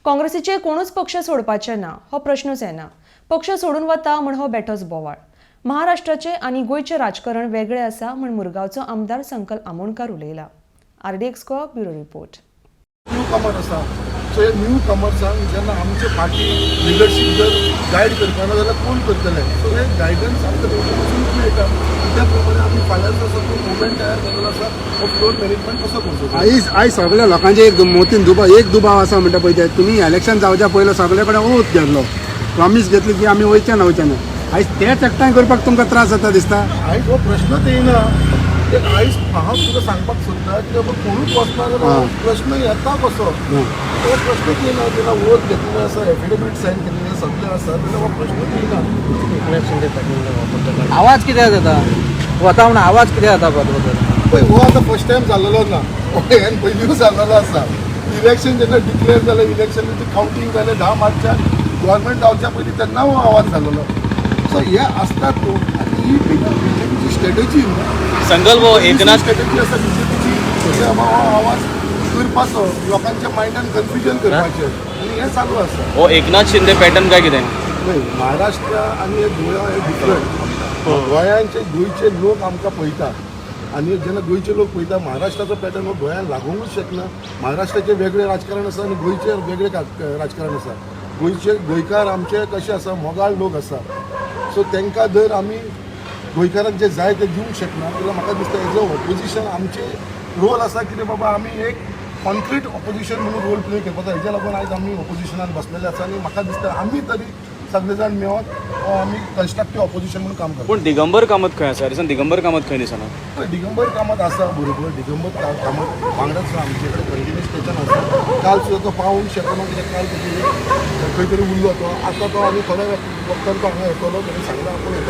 काँग्रेसीचे कोणूच पक्ष सोडपाचे ना हो प्रश्नूच येना. पक्ष सोडून वता म्हण हो बेठोच बोवाळ. महाराष्ट्राचे आनी गोंयचें राजकारण वेगळें आसा म्हण मुरगांवचो आमदार संकल आमोणकार उलयला. RDX Goa bureau report. New comer आसा, सो हे न्यू कमर्सांक जेन्ना आमचे फाटी लिडरशीप जर गायड करपाना जाल्यार कोण करतले? सो हे गायडन्स आमकां तेंचे पसून मेळटा आनी त्या प्रमाणे आमी फाल्यांचो असो जो मुवमेंट तयार जाल्लो आसा, हो फ्लोर मॅनेजमेंट कसो करचो. आयज आयज सगळ्या लोकांचे एक मोतीन दुबाव, एक दुबाव आसा म्हणटा पळय ते तुमी इलेक्शन जावच्या पयलो सगळे कडेन ओत घेतलो, प्रॉमीस घेतली की आमी वयचे ना, वयचे ना. आयज तेच एकठांय करपाक तुमकां त्रास जाता दिसता. आयज हो प्रश्नच येयना. एक आयज हांव तुका सांगपाक सोदता की बाबा कोणूच वचना जाल्यार हो प्रश्न येता कसो? तो प्रश्नच येयना. जेन्ना ओत घेतलेलो आसा, एफिडेवीट सायन केल्लें सगळें आसा, जाल्यार हो प्रश्नच येयना. आवाज कित्याक जाता वता म्हणून आवाज कित्याक जाता बरोबर? पळय, हो आतां फर्स्ट टायम जाल्लेलो ना, हो हेन पयलींच जाल्लेलो आसा. इलेक्शन जेन्ना डिक्लेअर जालें, इलेक्शनाचें कावंटींग जालें 10 मार्चाक, गव्हर्मेंट जावच्या पयलीं, तेन्ना हो आवाज जाल्लेलो. सो हे आसतात न्हू. आनी ही बीजेपीची स्ट्रेटजी न्हू. संकल्प हो एकनाथ स्ट्रेटजी आसा बीजेपीची की बाबा हो आवाज करपाचो, लोकांच्या मायंडान कन्फ्युजन करपाचें, आनी हें चालू आसा. हो एकनाथ शिंदे पॅटर्न काय कितें? न्हय, महाराष्ट्र आनी हे गोवा हे डिफरंट. गोंयांचे, गोंयचे लोक आमकां पळयता आनी जेन्ना गोंयचे लोक पळयता, महाराष्ट्राचो पॅटर्न हो गोंयांत लागूंकच शकना. महाराष्ट्राचें वेगळें राजकारण आसा आनी गोंयचें वेगळें राजकारण आसा. गोंयचे गोंयकार आमचे कशे आसा, मोगाळ लोक आसा. सो तांकां जर आमी गोंयकारांक जे जाय ते दिवंक शकना जाल्यार म्हाका दिसता एज अ ऑपोजिशन आमचे रोल आसा कितें बाबा आमी एक कॉन्क्रीट ऑपोजिशन म्हणून रोल प्ले करपाचो. हेज्या लागून आयज आमी ऑपोजिशनान बसलेले आसा आनी म्हाका दिसता आमी तरी सगळे जाण मेळोन हो आमी कन्स्ट्रक्टीव ऑपोजिशन म्हणून काम करता. पूण दिगंबर कामत खंय आसा? रिसन दिगंबर कामत खंय दिसना? दिगंबर कामत आसा बरोबर. दिगंबर कामत वांगडाच आसा आमचे कडेन, कंटिन्युअस स्टेशन आसा. काल सुद्दां तो पावूंक शकना कित्याक काल तेजी खंय तरी उरलो तो. आतां तो आनी थोड्या वक्तान तो हांगा येतलो. तेणें सांगलां आपूण येता.